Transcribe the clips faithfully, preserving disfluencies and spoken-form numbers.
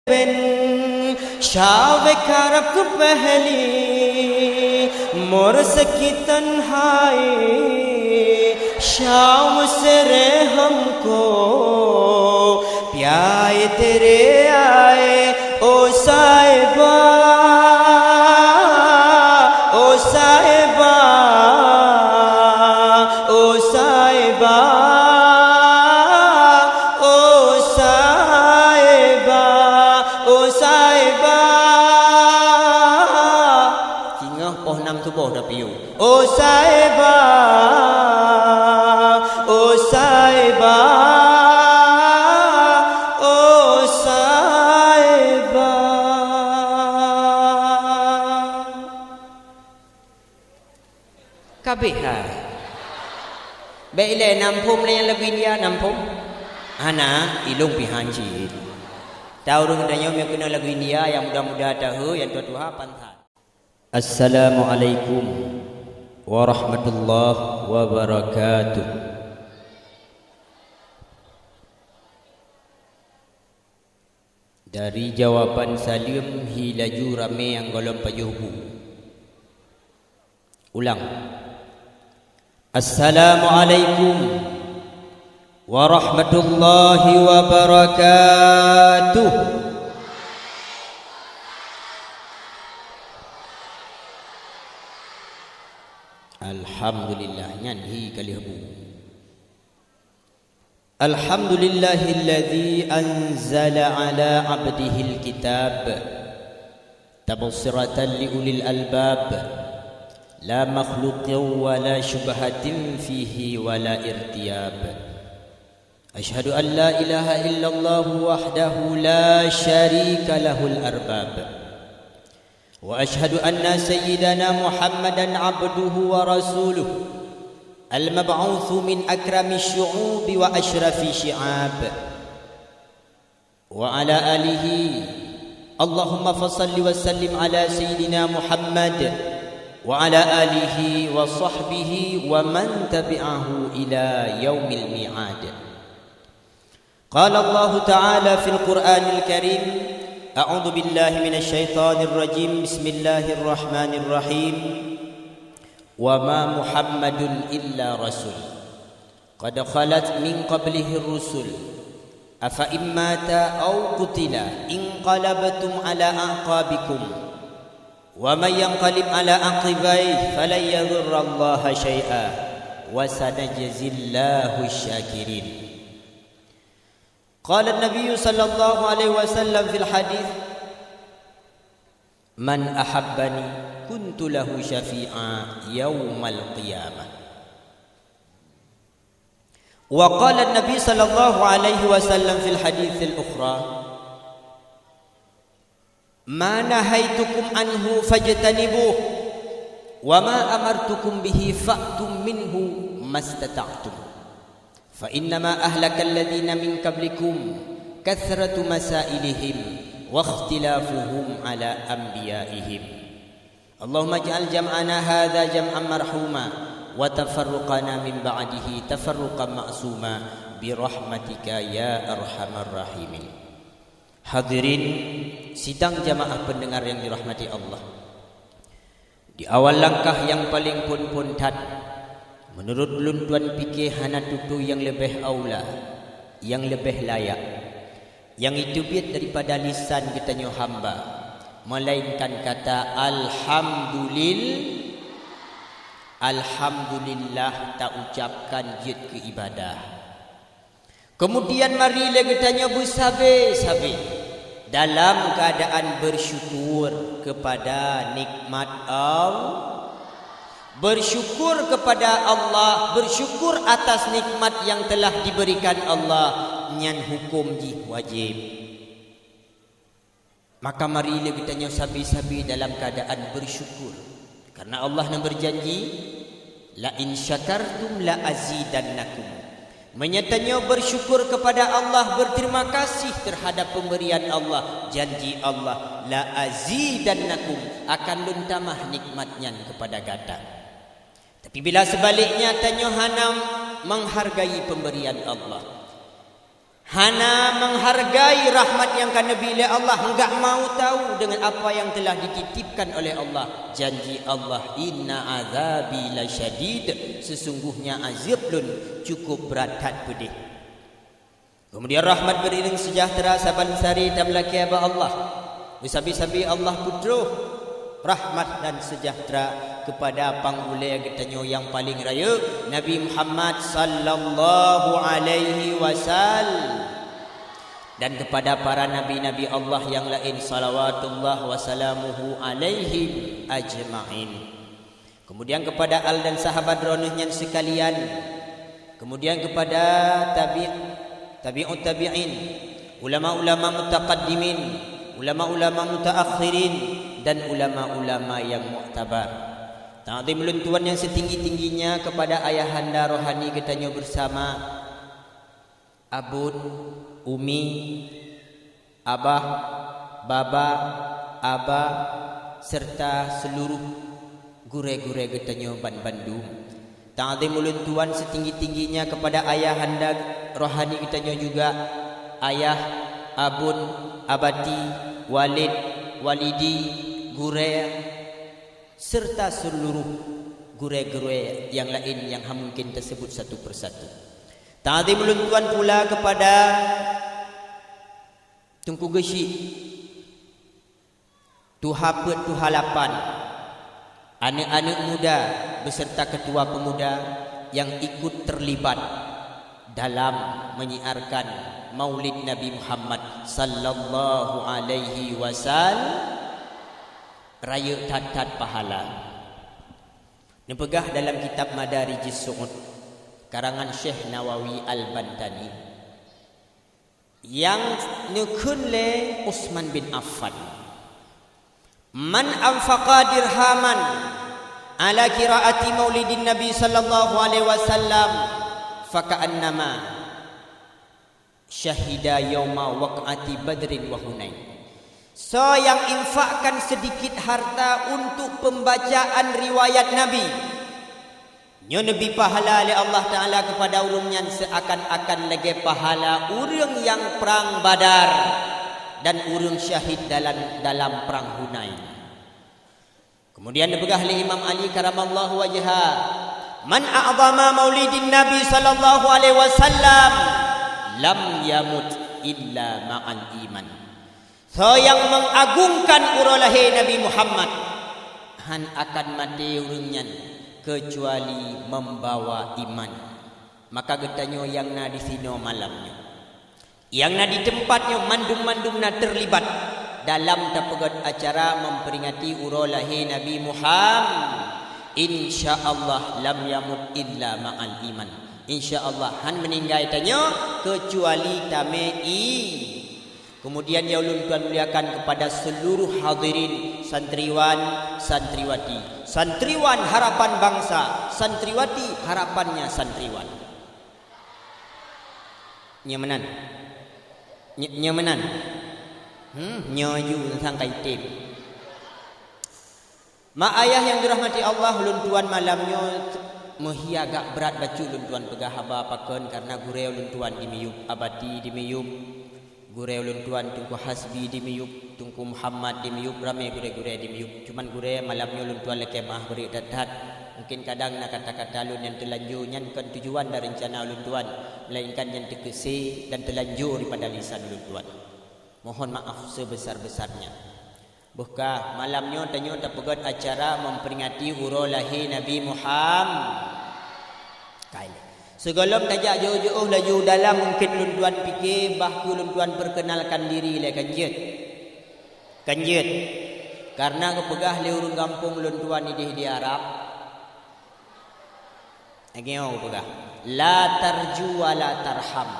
बन शाम खराब पहली मोर सकी तन्हाई, शाम से रे हमको प्याए तेरे आए, ओ साहिबा, ओ साहिबा, ओ साहिबा, ओ साहिबा, ओ साहिबा। Singoh poh nam suboh tapiôh. O sahiba, o sahiba, o sahiba. Ka abéh hai. Bèk ilèe nam phôm lé nyang lagu India, nam phôm. Hana, ilôn pih han cit. Tahu ureueng geutanyoe meunyoe keunoe lagu India nyang muda-muda tahu, nyang tuha-tuha pantat. Assalamualaikum warahmatullahi wabarakatuh. Dari jawaban saleuem hi laju ramé nyang gohlom pajoh bu. Ulang. Assalamualaikum warahmatullahi wabarakatuh. Alhamdulillah, nyan hi ka lheueh bu. Alhamdulillahilladzi anzala ala abdihil kitab tabsiratan li ulil albab, la makhluqin wa la syubhatin fihi wa la irtiyab. Asyhadu an la ilaha illallah wahdahu la syarika lahul arbab. Wa asyhadu anna sayyidana Muhammadan abduhu wa rasuluh, al-mab'utsu min akrami syu'ubi wa asyrafi syi'ab. Wa ala alihi. Allahumma fasalli wa sallim ala sayyidina Muhammad wa ala alihi wa sahbihi wa man tabi'ahu ila yaumil mi'ad. Qala Allahu ta'ala fil Qur'anil Karim, a'udzu billahi minasy syaithanir rajim. Bismillahirrahmanirrahim. Wa ma Muhammadun illa rasul. Qad khalat min qablihir rusul. Afa in mata aw qutila inqalabtum ala a'qabikum. Wa may yanqalib ala aqibaihi falan yadurrallaha syai'a. Wa sanajzillahu syakirin. Qala Nabi sallallahu alaihi wasallam fil hadits, "Man ahabbani kuntu lahu syafi'a yaumal qiyamah." Wa qala Nabi sallallahu alaihi wasallam fil haditsil ukhra, "Ma nahaitukum anhu fajtanibuh, wa ma amartukum bihi fa'tum minhu mastata'tum. Fa innama ahlakal ladzina min qablikum kathratu masailihim wa ikhtilafuhum ala anbiyaihim. Allahumma ij'al jam'ana hadza jam'an marhuma, wa tafarruqana min ba'dihi tafarruqan ma'suma, bi rahmatika ya arhamar rahimin." Hadirin sidang jamaah pendengar yang dirahmati Allah. Di awal langkah nyang paleng phon-phon that, meunurot lôn tuan pike hana tutoe nyang leubeh aula, nyang leubeh layak, nyang jiteubiet daripada lisan geutanyoe hamba, melainkan kata alhamdulil-, alhamdulillah taucapkan jeuet keu ibadah. Keumudian mari lé geutanyoe beusabe-sabe dalam keuadaan beusyukur keupada nikmat Al-, beusyukur keupada Allah, beusyukur atas nikmat nyang teulah dibeurikan Allah, nyan huköm jih wajéb. Maka mari lé geutanyoe sabe-sabe dalam keuadaan beusyukur. Karena Allah na beujanji, "La in syakartum la azidannakum." Meunyoe tanyoe beusyukur keupada Allah, beuterima kasih teuhadap peumbrian Allah, janji Allah, "La azidannakum," akan lôn tamah nikmat nyan keupada gata. Tapi bila seubaliknya tanyoe hana menghargai peumbrian Allah, Hana menghargai rahmat yang ka neubri lé Allah, enggak mau tahu dengan apa yang telah dititipkan oleh Allah. Janji Allah, "Inna azabi lasyadid," sesungguhnya azab Lôn cukup brat that peudeh. Kemudian rahmat beriring sejahtera saban sari tameulakée bak Allah. Beusabi-sabi Allah peutroh rahmat dan sejahtera kepada pangulée geutanyoe nyang paleng rayeuk, Nabi Muhammad sallallahu alaihi wasallam, dan kepada para nabi-nabi Allah nyang laén, salawatullah wasalamuhu alaihim ajma'in. Kemudian kepada al dan sahabat Droeneuh nyan seukalian. Kemudian kepada tabi-, tabi'ut tabi'in, ulama-ulama mutaqaddimin, ulama-ulama mutaakhirin, dan ulama-ulama nyang muktabar. Takzim Lôn tuan nyang seutinggi-tingginya kepada ayahanda rohani geutanyoe beusama, abon, umi, abah, baba, aba, serta seuluruh gurée-gurée geutanyoe banbandum. Takzim Lôn tuan seutinggi-tingginya kepada ayahanda rohani geutanyoe juga, ayah, abon, abati, walid, walidi, gurée, serta seuluruh gurée-gurée nyang laén nyang hana mungken teuseubut satu persatu. Takzim Lôn tuan pula kepada Teungku Geuchik, Tuha Peuet Tuha Lapan, aneuëk-aneuëk muda beserta ketua pemuda nyang ikut terlibat dalam menyiarkan Maulid Nabi Muhammad sallallahu alaihi wasallam, rayeuk that-that pahala. Neupeugah dalam kitab Madarijus Su'ud, karangan Syekh Nawawi Al-Bantani, nyang neukheun lé Utsman bin Affan, "Man anfaqa dirhaman ala qiraati maulidin Nabi sallallahu alaihi wasallam, faka'annama syahida yauma waq'ati Badrin wa Hunain." Soe nyang infakkan sedikit harta untuk pembacaan riwayat Nabi, nyoe neubri pahala lé Allah Taala kepada ureuëng nyan seuakan-akan lagée pahala ureuëng nyang prang Badar dan ureuëng syahid dalam, dalam prang Hunain. Kemudian neupeugah lé Imam Ali karamallahu wajha, "Man a'zama maulidin Nabi sallallahu alaihi wasallam lam yamut illa ma'al iman." Soe nyang mengagungkan uroe lahé Nabi Muhammad, hán akan maté ureuëng nyan keucuali membawa iman. Maka geutanyoe nyang na disinoe malam nyoe, nyang na di teumpat nyoe, mandum-mandum na terlibat dalam tapeugét acara memperingati uroe lahé Nabi Muhammad. Insya Allah, lam yamut illa ma'al iman. Insya Allah, hán meuninggai tanyoe keucuali tamé i. Kemudian nyang ulôn tuan muliakan kepada seluruh hadirin, santriwan, santriwati. Santriwan harapan bangsa, santriwati harapannya santriwan. Nyoe meunan. Nyoe, nyoe meunan. Hmm, nyoe ju sang ka item. Mak ayah nyang dirahmati Allah, ulôn tuan malam nyoe meuhia agak brat bacut ulôn tuan peugah haba pakon, karna gurée ulôn tuan di miyueb, abati di miyueb, gurée ulôn tuan Teungku Hasbi di miyueb, Teungku Muhammad di miyueb, ramé gurée-gurée di miyueb. Cuman gurée malam nyoe ulôn tuan lakée meu'ah beurik that-that. Mungkin kadang na kata-kata lôn nyang teulanjô, nyan kon tujuan dan reuncana ulôn tuan, melainkan nyang teukeusé dan teulanjô daripada lisan ulôn tuan. Mohon maaf sebesar-besarnya. Boh ka, malam nyoe tanyoe tapeugét acara memperingati uroe lahé Nabi Muhammad. Kai lé. Sigohlom tajak jiôh-jiôh laju dalam, mungkin ulôn tuan pike bah kheueh ulôn tuan perkenalkan diri lé, kan jeuet? Kan jeuet. Karna geupeugah lé ureuëng gampông ulôn tuan idéh di Arab, lagée nyoe geupeugah, "La tarju wa la tarham."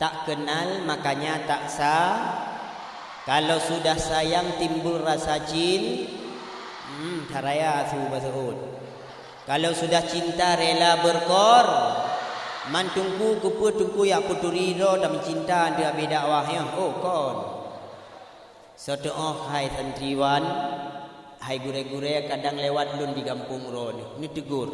Tak kenal, makanya tak sa-, kalau sudah sayang timbul rasa cin-, hmm, that raya su baseuôt. Kalau sudah cinta rela berkor-, man teungku, keupeue teungku jak peuturi droe dan meucinta deuh abéh dakwah nyoe? Oh, kon. Soe teu'oh hai santriwan, hai gurée-gurée kadang lewat lôn di gampông droeneuh, neutegur,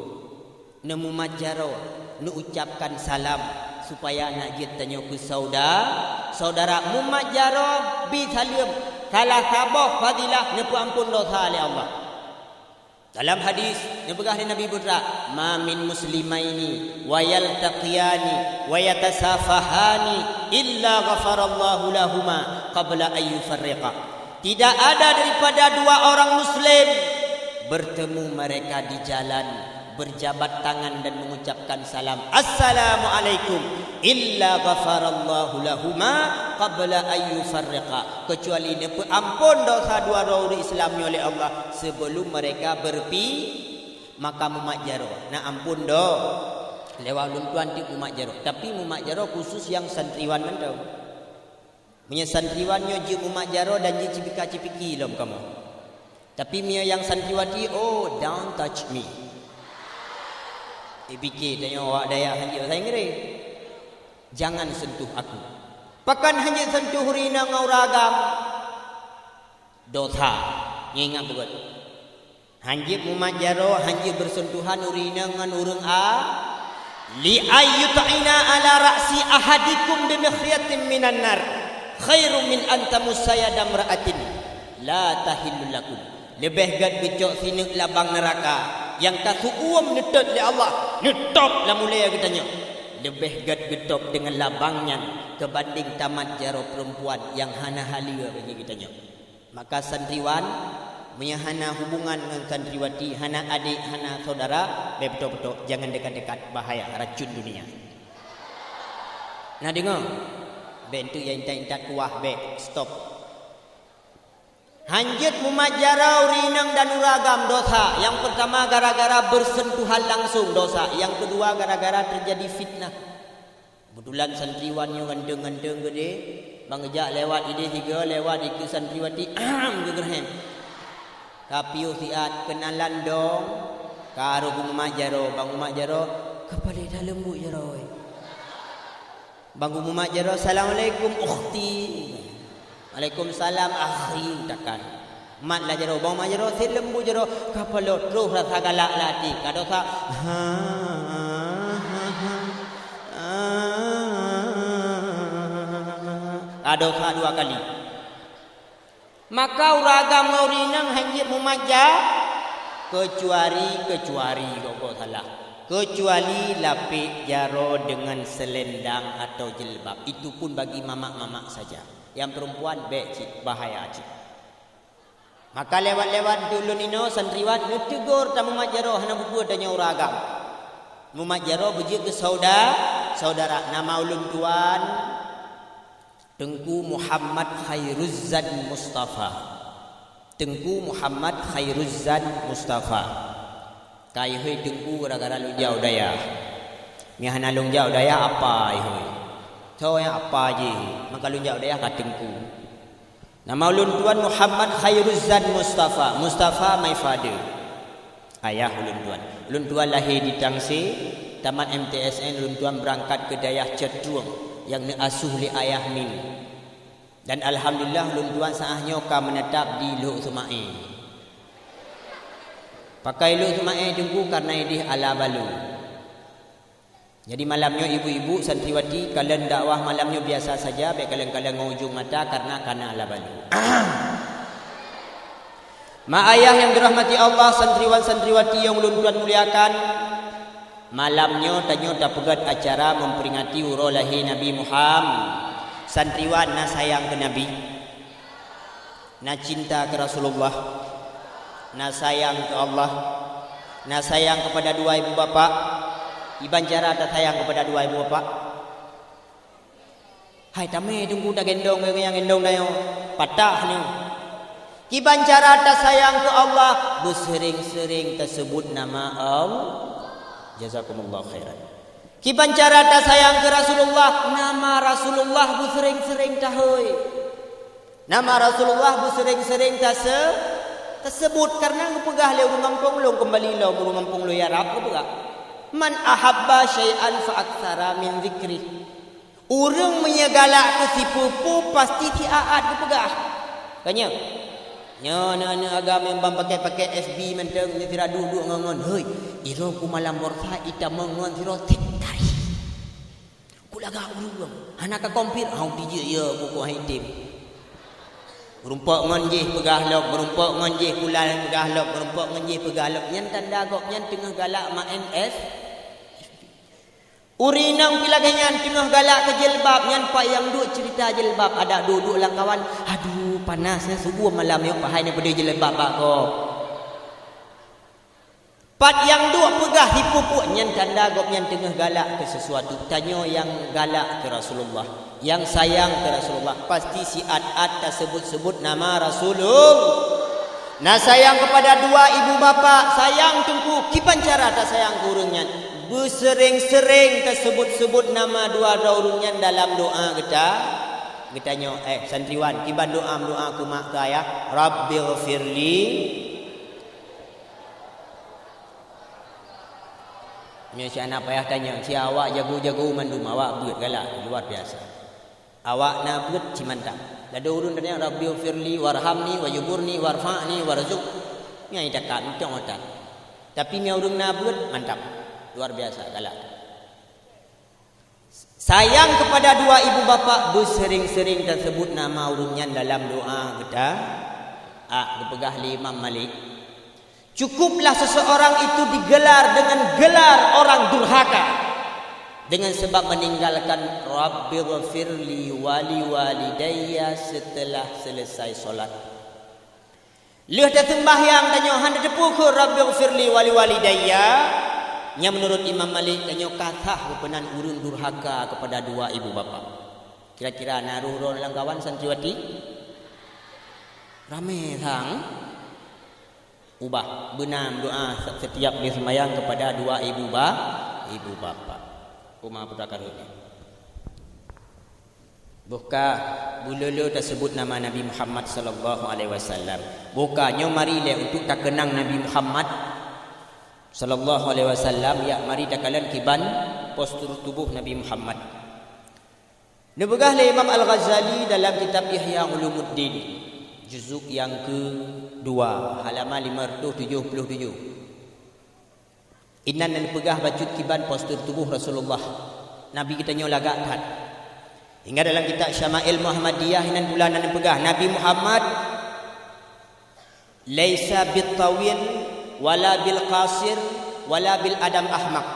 neumumat jaroe, neuucapkan salam. Supaya nak jeuet tanyoe keu sauda-, saudara mumat jaroe bi saleuem, salah saboh fadilah neupeuampon dosa lé Allah. Dalam hadis, neupeugah lé Nabi Putra, "Ma min muslimaini wa yaltaqiyani wa yatasafahani illa ghafarallahu lahuma qabla an yufarriqa." Tidak ada daripada dua orang muslim bertemu mereka di jalan, berjabat tangan dan mengucapkan salam, "Assalamualaikum," illa ghafarallahu lahuma qabla an yufarriqa, kecuali neupeuampon dosa dua droe ureuëng Islam nyoe lé Allah sebelum mereka berpi-, maka mumat jaroe. Na ampon doh. Lewat ulôn tuan teuk mumat jaroe. Tapi mumat jaroe khusus nyang santriwan mantong. Meunyoe santriwan nyoe jeuet mumat jaroe dan jeuet cipika-cipiki lom kamoe. Tapi meunyoe nyang santriwati, "Oh, don't touch me." Ipike tanyoe awak dayah hanjeuet bahasa Inggréh. "Jangan sentuh aku." Pakon hanjeuet sentuh ureuëng inong ngon ureuëng agam? Dosa. Nyoe ingat beugét. Hanjeuet mumat jaroe, hanjeuet bersentuhan ureuëng inong ngon ureuëng a-, "Li ayyut'ina ala ra'si ahadikum bi mikhyatin minan nar, khairum min an tamassa yada imra'atin la tahillu lakum." Leubeh gét geucok sineuk labang neuraka nyang ka seuuem neutot lé Allah, neutôb lam ulée geutanyoe. Leubeh gét geutôb deungon labang nyan keubandéng tamat jaroe peurempuan nyang hana haleue bagi geutanyoe. Maka santriwan, meunyoe hana hubungan ngon santriwati, hana adék, hana saudara, bék peutok-peutok, jangan dekat-dekat, bahaya, racun dunia. Na deungoe? Bék enteuk ya intat-intat kuah, bék, stop. Hanjeuet mumat jaroe ureuëng inong dan ureuëng agam, dosa. Nyang peurtama gara-gara bersentuhan langsung, dosa. Nyang keudua gara-gara teujadi fitnah. Keubeutulan santriwan nyoe ganteng-ganteng keudéh, ban geujak lewat idéh tiga, lewat dikeue santriwati, "Ahem," geugeurhem. Ka piôh siat, keunalan dong, ka rôh mumat jaroe, ban mumat jaroe, ka paleng that leumbot jaroe. Ban mumat jaroe, "Assalamualaikum, ukhti." "Waalaikumsalam, akhi," takheun. Mat lah jaroe, ban mat jaroe, seb leumbot jaroe, ka paleng troh rasa galak lam até, ka dosa. Ka dosa dua kali. Maka ureuëng agam ngon ureuëng inong hanjeuet mumat ja-, kecuali, kecuali, kok, kok salah. Kecuali lapék jaroe deungon selendang atau jilbab. Itu pun bagi mamak-mamak saja. Nyang peurempuan bék cit, bahaya cit. Maka lewat-lewat di ulôn inoe santriwan neuteugor tamumat jaroe hana bubuet tanyoe ureuëng agam. Mumat jaroe beujeuet keu sauda-, saudara. Nama ulôn tuan Teungku Muhammad Khairuzzan Mustafa. Teungku Muhammad Khairuzzan Mustafa. Ka ihôi Teungku gara-gara lôn jak u dayah. Meunyo hana lôn jak u dayah apa ihôi? Soe nyang apa jih? Maka lôn jak u dayah ka Teungku. Nama ulôn tuan Muhammad Khairuzzan Mustafa. Mustafa my father. Ayah ulôn tuan. Ulôn tuan lahé di Tangse, tamat M T S N ulôn tuan beurangkat keu dayah Ceutrung nyang neuasuh lé ayah min. Dan alhamdulillah ulôn tuan saát nyoe ka meunetap di Lhokseumawe. Pakon Lhokseumawe Teungku? Kareuna idéh ala balo. Jadi malam nyoe ibu-ibu santriwati, kalon dakwah malam nyoe biasa saja, bék kalon-kalon ngon ujong mata karena kana ala balo. Ma ayah nyang dirahmati Allah, santriwan santriwati nyang ulôn tuan muliakan, malam nyoe tanyoe tapeugét acara memperingati uroe lahé Nabi Muhammad. Santriwan na sayang keu Nabi? Na cinta keu Rasulullah? Na sayang keu Allah? Na sayang kepada dua ibu bapak? Kiban cara tasayang kepada dua ibu bapak? Hai tamé Teungku tagendong nyang gendong tanyoe, patah nyoe. Kiban cara tasayang keu Allah? Beuseuréng-seuréng taseubut nama Allah. Jazakumullah khairan. Kiban cara tasayang keu Rasulullah? Nama Rasulullah beuseuréng-seuréng tahôi. Nama Rasulullah beuseuréng-seuréng tase-, taseubut, kareuna geupeugah lé ureuëng gampông lôn keumbali lom, ureuëng gampông lôn Arab geupeugah, "Man ahabba syai'an fa aktsara min dzikrih." Ureuëng meunyoe galak keu sipeue-peue pasti siat-at geupeugah. Ka nyoe? Nyoe aneuk-aneuk agam nyang ban pakai-pakai F B mantong, nyoe sira duek-duek ngon-ngon, "Hei, iroe ku malam borsa itamong ngon sidroe sép tari." Ku Agak ureueng hana ka komplit, hau dijeuet ya buku item. Meurumpok ngon jih peugah lom, meurumpok ngon jih pula peugah lom, meurumpok ngon jih peugah lom. Nyan tanda gobnyan teungoh galak maén es. Ureueng inong pih lagèe nyan teungoh galak keu jilbab, nyan pat nyang duek cerita jilbab, adak duek-duek lam kawan, "Aduh, panas nyan, su'uem malam nyoe, padahai na peudeh jilbab bak gob." Pat nyang duek peugah hipupuek, nyan tanda gobnyan teungoh galak keu sesuatu. Tanyoe nyang galak keu Rasulullah, nyang sayang keu Rasulullah, pasti siat-at taseubut-seubut nama Rasulullah. Na sayang kepada dua ibu bapak, sayang teungku, kiban cara tasayang keu ureueng nyan. Beuseuréng-seuréng taseubut-seubut nama dua droe ureueng nyan dalam doa geuta-, geutanyoe. Eh, santriwan, kiban doa, meudoa keu mak keu ayah, "Rabbighfirli." Nyoe si aneuk payah tanyong, si awak jago-jago mandum, awak beuet galak luar biasa. Awak na beuet cit mantap. Ladôm ureueng tanyong, "Rabbighfirli warhamni wajuburni warfa'ni warzuq." Nyan ita ka mantong otak. Tapi meunyo ureueng na beuet, mantap. Luar biasa galak. Sayang kepada dua ibu bapak, beuseuréng-seuréng taseubut nama ureueng nyan dalam doa geuta. Ah, geupeugah lé Imam Malik, cukuplah seseorang itu digelar dengan gelar orang durhaka dengan sebab meninggalkan "Rabbighfirli waliwalidayya" setelah selesai solat. Lheueh taseumbahyang tanyoe hana teupeue kheun "Rabbighfirli waliwalidayya", nyan meunurot Imam Malik tanyoe ka sah geupeunan ureueng durhaka kepada dua ibu bapa. Kira-kira na roh-roh lam kawan santriwati? Ramé sang. Ubah, beuna meudoa setiap lheueh seumbahyang kepada dua ibu ba-, ibu bapa. Uma putra karunia. Boh ka beulolo taseubut nama Nabi Muhammad sallallahu alaihi wasallam. Boh ka nyoe mari lé untuk takeunang Nabi Muhammad sallallahu alaihi wasallam, ya, mari takalon kiban postur tuboh Nabi Muhammad. Neupeugah lé Imam Al-Ghazali dalam kitab Ihya Ulumuddin, juzuk nyang keudua, halaman lima ratus tujoh puluh tujoh. Inan neupeugah bacut kiban postur tuboh Rasulullah. Nabi geutanyoe lagak that. Hingga dalam kitab Syama'il Muhammadiyah inan pula na neupeugah, Nabi Muhammad laisa bit tawil wala bil qasir wala bil adam ahmaq.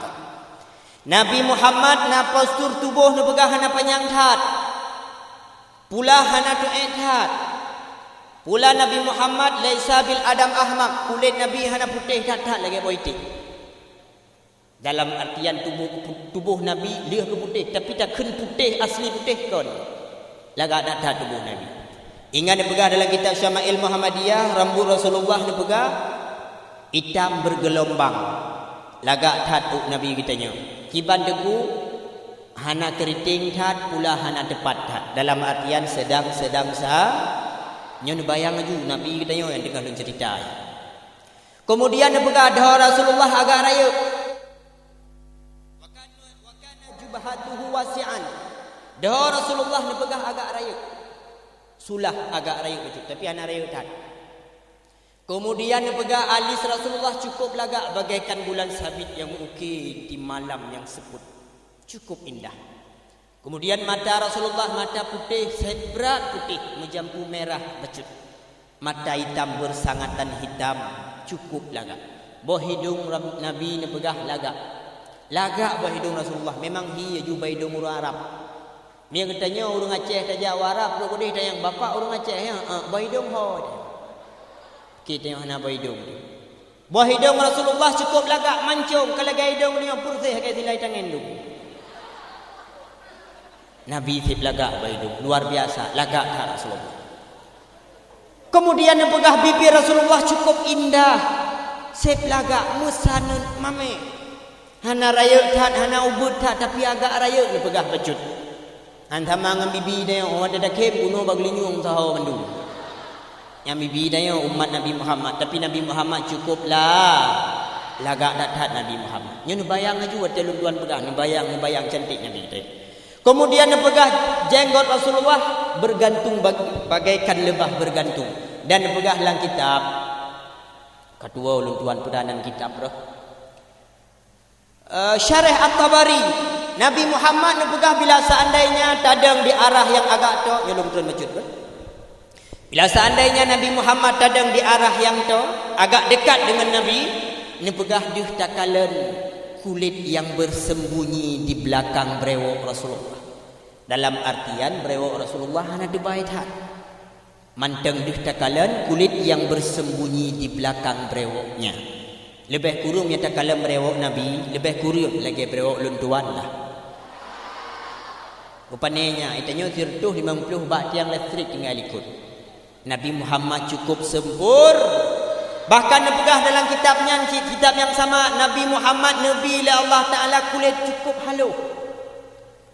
Nabi Muhammad na postur tuboh neupeugah hana panyang that. Pula hana tuék that. Pula Nabi Muhammad laisa bil adam ahmaq, kulét Nabi hana putéh that-that lagée boh iték. Dalam artian tuboh, tuboh Nabi lheueh keu putéh, tapi takheun putéh, asli putéh kon. Lagak that-that tuboh Nabi. Ingat neupeugah dalam kitab Syama'il Muhammadiyah, rambut Rasulullah neupeugah itam bergelombang. Lagak that ôk Nabi geutanyoe. Kiban teungku, hana keriting that, pula hana teupat that. Dalam artian sedang-sedang sa-, nyoe neubayang laju Nabi geutanyoe nyang teungoh lôn cerita. Keumudian neupeugah dhoe Rasulullah agak rayeuk. Wa kana, wa kana jubhatuhu wasi'an. Dhoe Rasulullah neupeugah agak rayeuk. Sulah agak rayeuk bacut, tapi hana rayeuk that. Keumudian neupeugah alis Rasulullah cukup lagak bagaikan bulan sabit nyang meuuké di malam nyang seupôt. Cukup indah. Keumudian mata Rasulullah mata putéh, sép brat putéh, meujampu mirah bacut. Mata itam beusangatan hitam, cukup lagak. Boh hidong Rab-, Nabi neupeugah lagak. Lagak boh hidong Rasulullah, memang hi laju boh hidong ureuëng Arab. Meunyoe geutanyoe ureuëng Aceh tajak u Arab, trok keudeh tanyong, "Bapak ureuëng Aceh, ya?" "Ah, boh hidong ho." Oke, tanyoe hana boh hidong. Boh hidong Rasulullah cukup lagak mancong, ka lagée hidong leunyong purséh lagée silai tangen dum. Nabi sép lagak boh hidong, luar biasa, lagak that Rasulullah. Keumudian neupeugah bibir Rasulullah cukup indah, sép lagak meusaneut mamé. Hana rayeuk that, hana ubeut that, tapi agak rayeuk neupeugah bacut. Han sama ngon bibi tanyoe, oh, watée takhém bunoe bak geulinyueng saho mandum. Nyang bibi tanyoe umat Nabi Muhammad, tapi Nabi Muhammad cukup la-, lagak that-that Nabi Muhammad. Nyoe neubayang laju watée lôn tuan peugah, neubayang, neubayang cantik Nabi teuh. Keumudian neupeugah jenggot Rasulullah bergantung bag-, bagaikan lebah bergantung. Dan neupeugah lam kitab, ka tuwoe lôn tuan peugah lam kitab roh. Eh, Syarah At-Tabari. Nabi Muhammad neupeugah, bila seandainya tadong di arah nyang agak tok, nyoe lôn treun bacut, kan? Bila seandainya Nabi Muhammad tadong di arah nyang tok, agak dekat dengan Nabi, neupeugah deuh takalon kulét nyang bersembunyi di belakang brewok Rasulullah. Dalam artian brewok Rasulullah hana teubai that. Mantong deuh takalon kulét nyang bersembunyi di belakang brewoknya. Leubeh kureueng nyang takalon brewok Nabi, leubeh kureueng lagée brewok lôn tuan lah. Rupanya nyan, geutanyoe sireutôh limong ploh bak tiang listrik tinggai likot. Nabi Muhammad cukup sempur. Bahkan neupeugah dalam kitab nyan, kitab nyang sama, Nabi Muhammad neubi lé Allah Taala kulét cukup haloh.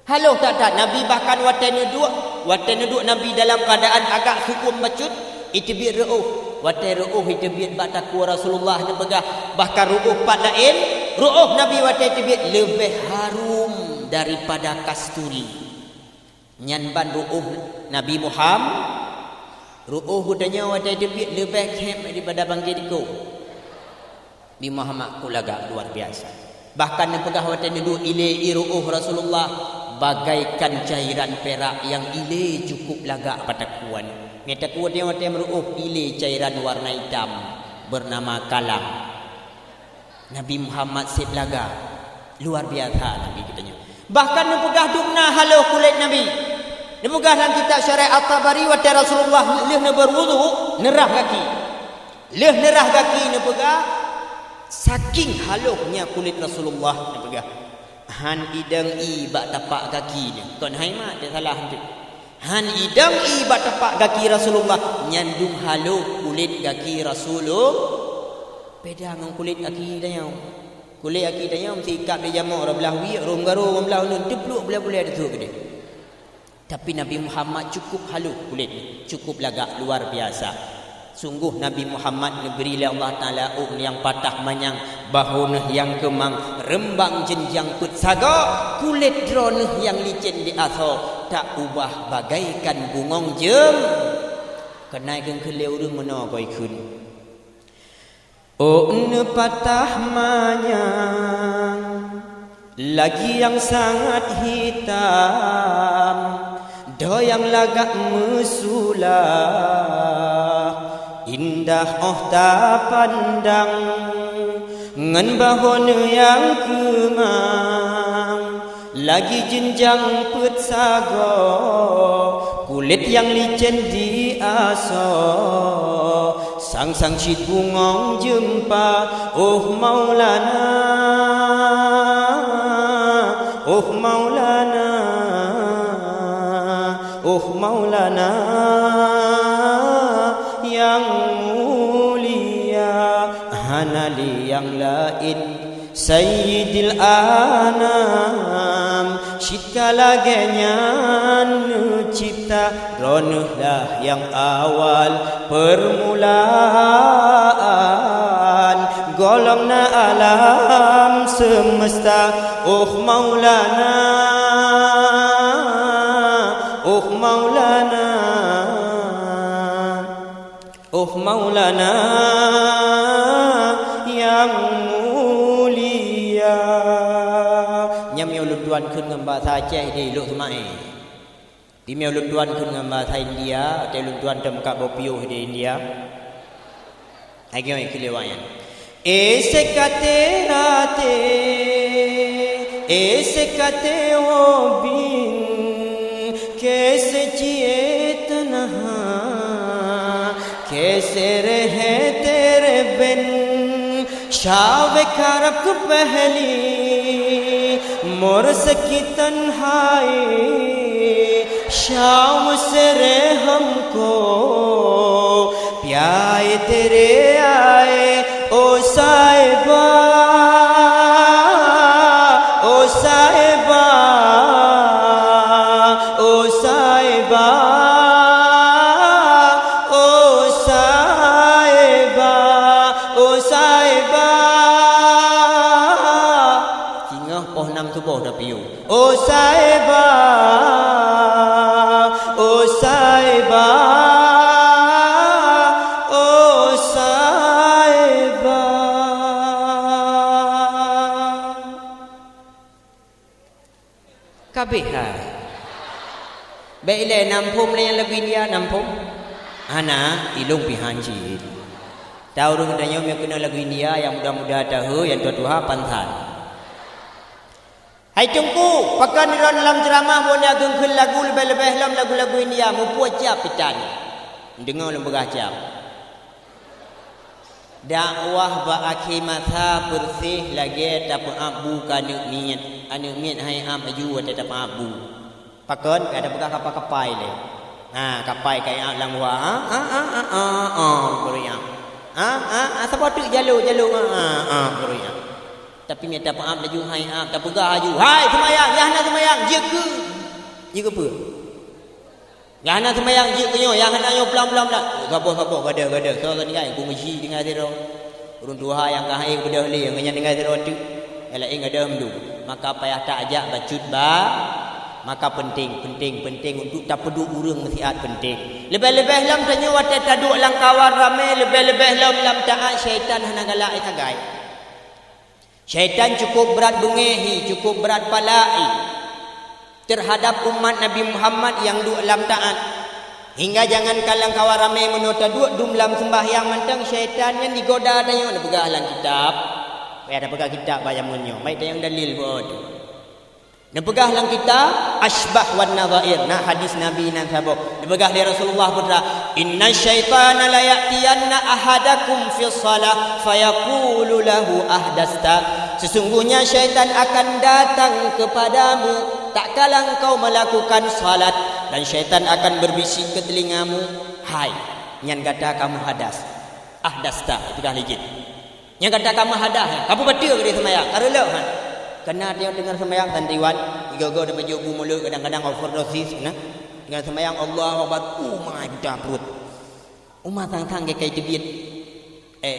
Haloh that-that Nabi, bahkan watée neuduek, watée neuduek Nabi dalam keuadaan agak seuuem bacut, iteubiet reuôh. Watée reuôh iteubiet bak takue Rasulullah neupeugah, bahkan reuôh pat laén, reuôh Nabi watée iteubiet leubeh harum daripada kasturi. Nyan ban reuôh Nabi Muham-, reuôh geutanyoe watée iteubiet leubeh khém daripada bangké diko. Nabi Muhammad ku lagak luar biasa. Bahkan neupeugah watée neuduek ilée ié reuôh Rasulullah bagaikan cairan perak nyang ilée cukup lagak bak takue. Nyan takue watée meuruôh ilée cairan warna itam bernama kalam. Nabi Muhammad seb lagak. Luar biasa Nabi geutanyoe. Bahkan neupeugah dumna haloh kulét Nabi. Neupeugah lam kitab Syarah At-Tabari watée Rasulullah lheueh neubeurwudu, neurah gaki. Lheueh neurah gaki neupeugah, saking haloh nya kulét Rasulullah neupeugah, han idong ié bak tapak gaki nyoe. Kon hai mat, teusalah eunteuk. Han idong ié bak tapak gaki Rasulullah, nyan dum haloh kulét gaki Rasulullah. Beda ngon kulét gaki tanyoe. Kulét gaki tanyoe meusikat di jamok, rot blah wiek, rhom garô, rhom blah uneuen, teupluek bulée-bulée teusut keudeh. Tapi Nabi Muhammad cukup haloh kulét, cukup lagak luar biasa. Sunggoh Nabi Muhammad neubri lé Allah Taala ôk nyang patah manyang, bahô neuh nyang keumang, reumbang jeunjang peuet sagoe, kulét droeneuh nyang licén di asoe, taubah bagaikan bungöng jem. Keunae keuneuk lé ureuëng meunoe goe kheun. Ôk neuh patah manyang, lagi nyang sangat hitam, doe nyang lagak meusula, indah óh tapandang, ngon bahô neuh nyang keumang. Lagi jeunjang peuet sagoe, kulét nyang licén di asoe, sang-sang cit bungöng jeumpa, oh Maulana, oh Maulana, oh Maulana nyang mulia, hana lé nyang laén. Sayyidil Anam, cit ka lagée nyan neucipta, droeneuh lah nyang awal peurmulaan, gohlom na alam seumeusta, oh Maulana, oh Maulana. Oh Maulana nyang mulia. Nyan meunyoe ulôn tuan kheun ngon bahasa Aceh deh, lôn seumaé. Di meunyoe ulôn tuan kheun ngon bahasa India, watée ulôn tuan tom kab boh piôh di India. Hai nyoe keu lewat nyan. Aise kathe raate, aise kathe wo bin, kaise jiye tanha, kaise rahe tere bin. Shaw karab keu pehli, mor saki tanhai, shaw sere hamko. Pyai tere aaye, o saiba, o saiba, o saiba, o saiba, o saiba. Singoh poh nam suboh tapiôh. O saiba, o saiba, o saiba. Bèk ilèe nam phom lé nyang lagu India, nam phom. Hana, ilôn pih han cit. Tahu ureueng tanyoe meunyoe keunoe lagu India nyang muda-muda tahu, nyang tuha-tuha pansan. Hai Teungku, pakon droeneuh lam ceuramah buet nyan geukheun lagu leubeh-leubeh lom lagu-lagu India, muphom cap pih tan. Deungö lôn peugah cap. Dakwah bak akhé masa peureséh lagèe tapeuab bu keu aneuk miet. Aneuk miet han ék ab laju watèe tapeuab bu. Pakon? Ka tapeugah kapa-kapai lé. Ha, kapai ka ék ab lam wa. Ha, ha, ha, ha, ha, ha, baru ék ab. Ha, ha, ha, saboh teuk jalô, jalô, ha, ha, ha, baru ék ab. Tapi meunyo tapeuab laju han ék ab, tapeugah laju, "Hai, seumayang, nyang hana seumayang, jeuet keu." Jeuet keu peue? Nyang hana seumayang jeuet keu nyoe, nyang hana nyoe pulang-pulang, pulang. Saboh-saboh, gadoh-gadoh. Soe ka tinggai, ku meuji tinggai sidroe. Ureueng tuha nyang ka han ék beudôh lé, ngon nyan tinggai sidroe teuk. Nyang laén gadoh mandum. Maka payah tajak bacut ba, maka penting, penting, penting untuk tapeuduek ureueng meusiat penting. Leubeh-leubeh lom tanyoe watèe taduek lam kawan ramé, leubeh-leubeh lom lam taat, syaitan hana galak sagai. Syaitan cukup brat beungéh, cukup brat palak terhadap umat Nabi Muhammad nyang duek lam taat. Hingga jangankan lam kawan ramé, meunyoe taduek dum lam seumbahyang mantong, syaitan nyan jigoda tanyoe. Neupeugah lam kitab, payah tapeugah kitab bak jameun nyoe, mari tanyong dalil buet. Neupeugah lam kitab Asybah wan Nadhair, na hadis Nabi nan saboh. Neupeugah lé Rasulullah peue teuma, "Inna syaitana la ya'tiyanna ahadakum fis shalah fayaqulu lahu ahdasta." Sesungguhnya syaitan akan datang kepadamu tatkala engkau melakukan salat, dan syaitan akan berbisik ke telingamu, "Hai, nyan gata ka meuhadas." Ahdasta, itu dah lé jin. Nyang gata ka meuhadas, ka peubateue gata seumayang, ka reuloh, ha. Kana tanyoe deungon seumayang santriwan, igoe-goe di bajôh bu mulod, kadang-kadang overdosis, na. Deungon seumayang, Allahu Akbar, uma buta pruet. Uma sang-sang geukai teubiet. Eh.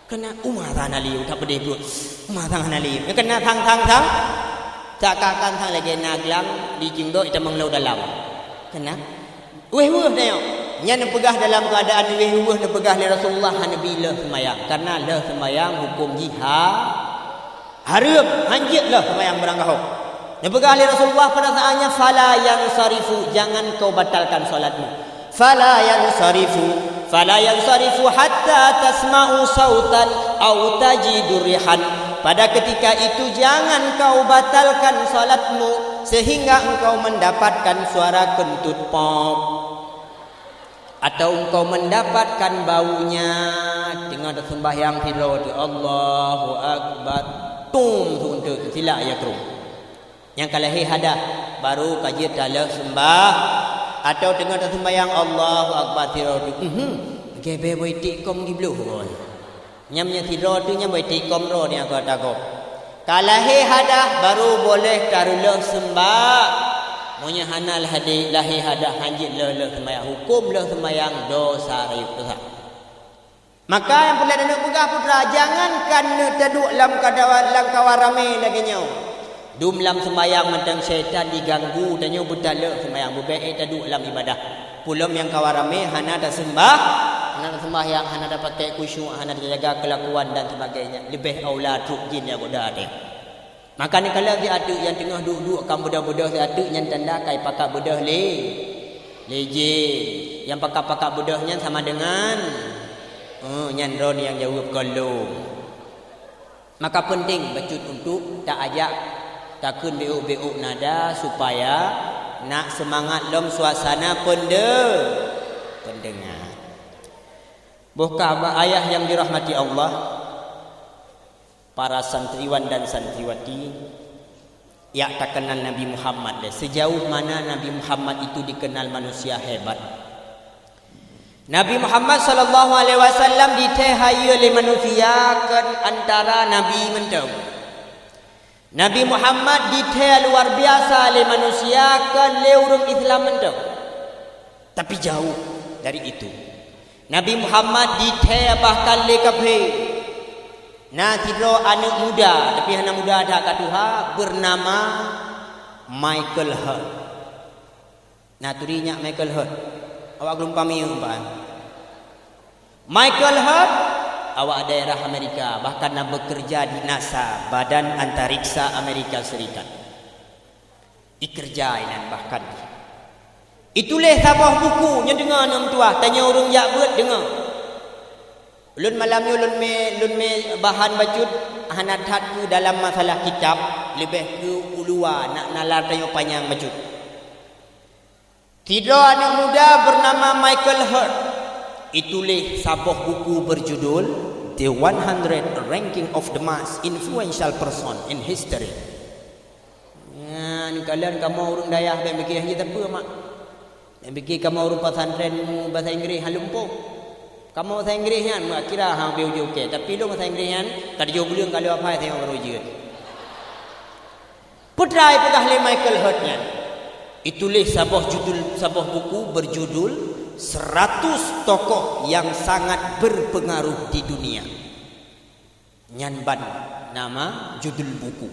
Kana uma sang hana lé, utak peudeh pruet. Uma sang hana lé. Kana sang-sang-sang. Cak ka sang-sang lagèe na glang, di jingdok, itamong lom dalam. Kana. Wéh-weuh tanyoe. Nyan neupeugah dalam keuadaan wéh-weuh neupeugah lé Rasulullah hana bi lheuh seumayang. Karena lheuh seumayang huköm jih ha-, hareuem, hanjeuet lheuh seumayang barangkaho. Neupeugah lé Rasulullah pada saat nyan, "Fala yansarifu, jangan kau batalkan salatmu." "Fala yansarifu, fala yansarifu hatta tasma'u sautan au tajidu rihan." Pada ketika itu jangan kau batalkan salatmu sehingga engkau mendapatkan suara kentut pop. Atau engkau mendapatkan baunya, teungoh taseumbahyang sidroe tu, Allahu Akbar, tum, sunteuk, silak ya krueng. Nyang ka lahé hadas, baru ka jeuet talheueh seumbah, atau teungoh taseumbahyang Allahu Akbar sidroe tu, mhm, gebe boh iték kom gibloh kon. Nyan meunyo sidroe tu nyan boh iték kom droe nyang ka tagob. Ka lahé hadas baru boleh tareuloh seumbah. Meunyo hana lahé, lahé hadas hanjeuet lheueh-lheueh seumayang, huköm lheueh seumayang dosa rayeuk dosa. Maka nyang peureulèe neupeugah putra, jangankan neuteuduk lam kadawa-, lam kawan ramé lagèe nyoe. Dum lam seumayang mantong syaitan jiganggu tanyoe beutalheueh seumayang, beubèk ék taduek lam ibadah. Peulom nyang kawan ramé hana taseumbah, hana taseumbahyang, hana tapakai khusyuk, hana tajaga keulakuan dan sebagainya. Leubeh aula trok jin nyang goda teuh. Maka neukalon siat teuk nyang teungoh duek-duek kam beudôh-beudôh siat teuk nyan tanda ka ipakat beudôh lé, lé jin. Nyang pakat-pakat beudôh nyan sama dengan, eh, nyan droe nyang jaweueb kon lôn. Maka peunteng bacut untuk taajak takheun beuôk-beuôk nada supaya na seumangat lom suasana peunde-, peundeungar. Boh ka bak ayah nyang dirahmati Allah, para santriwan dan santriwati, jak takeunal Nabi Muhammad lé. Sejauh mana Nabi Muhammad itu dikenal manusia hebat? Nabi Muhammad sallallahu alaihi wasallam jithèe hayeue lé manusia kon antara nabi mantong. Nabi Muhammad jithèe luar biasa lé manusia kon lé ureueng Islam mantong. Tapi jauh dari itu. Nabi Muhammad jithèe bahkan lé kafé. Na sidroe aneuk muda, tapi hana muda that ka tuha, bernama Michael Hurt. Na turi nyak Michael Hurt. Awak geulumpang miyueb ban. Michael Hurt, awak daerah Amerika, bahkan na bekerja di NASA, Badan Antariksa Amerika Serikat. Dikeureuja inan bahkan. Ituléh saboh buku nyoe deungoe nyoe meutuah, tanyoe ureuëng jak beuet deungoe. Ulôn malam nyoe lôn mé, lôn mé bahan bacut hana that keu dalam masalah kitab, leubeh keu uluwa nak nalar tanyoe panyang bacut. Sidroe aneuk muda beunama Michael Hurt, ituléh saboh buku berjudul The one hundred Ranking of the Most Influential Person in History. Nyan, kalon kamoe ureuëng dayah bék mikir hana teupeu mak. Bék mikir kamoe ureuëng pesantren bahasa Inggris hana lumpoh. Kamoe bahasa Inggris nyan mak kira ha beu ujoe, tapi lôn bahasa Inggris nyan ka tujoh buleuen ka lheueh hafai, teuh baru jeuet. Peutrai peugah lé Michael Hurt nyan. Ituléh saboh judul, saboh buku berjudul Seratus Tokoh yang Sangat Berpengaruh di Dunia. Nyan ban nama judul buku.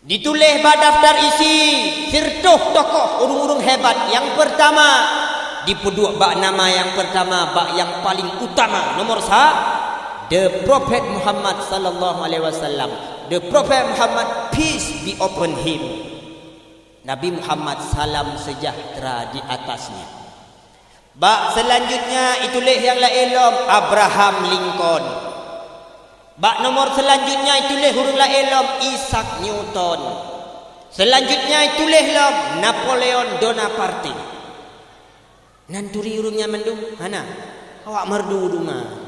Dituléh bak daftar isi sirtoh tokoh ureuëng-ureuëng hebat. Nyang peurtama dipeuduek bak nama nyang peurtama, bak nyang paling utama, nomor sa, The Prophet Muhammad sallallahu alaihi wasallam. The Prophet Muhammad, peace be upon him. Nabi Muhammad, salam sejahtera di atasnya. Bak selanjutnya ituléh nyang laén lom, Abraham Lincoln. Bak nomor selanjutnya ituléh ureuëng laén lom, Isaac Newton. Selanjutnya ituléh lom, Napoleon Bonaparte. Nan turi ureuëng nyan mandum? Hana. Awak meurdu duma.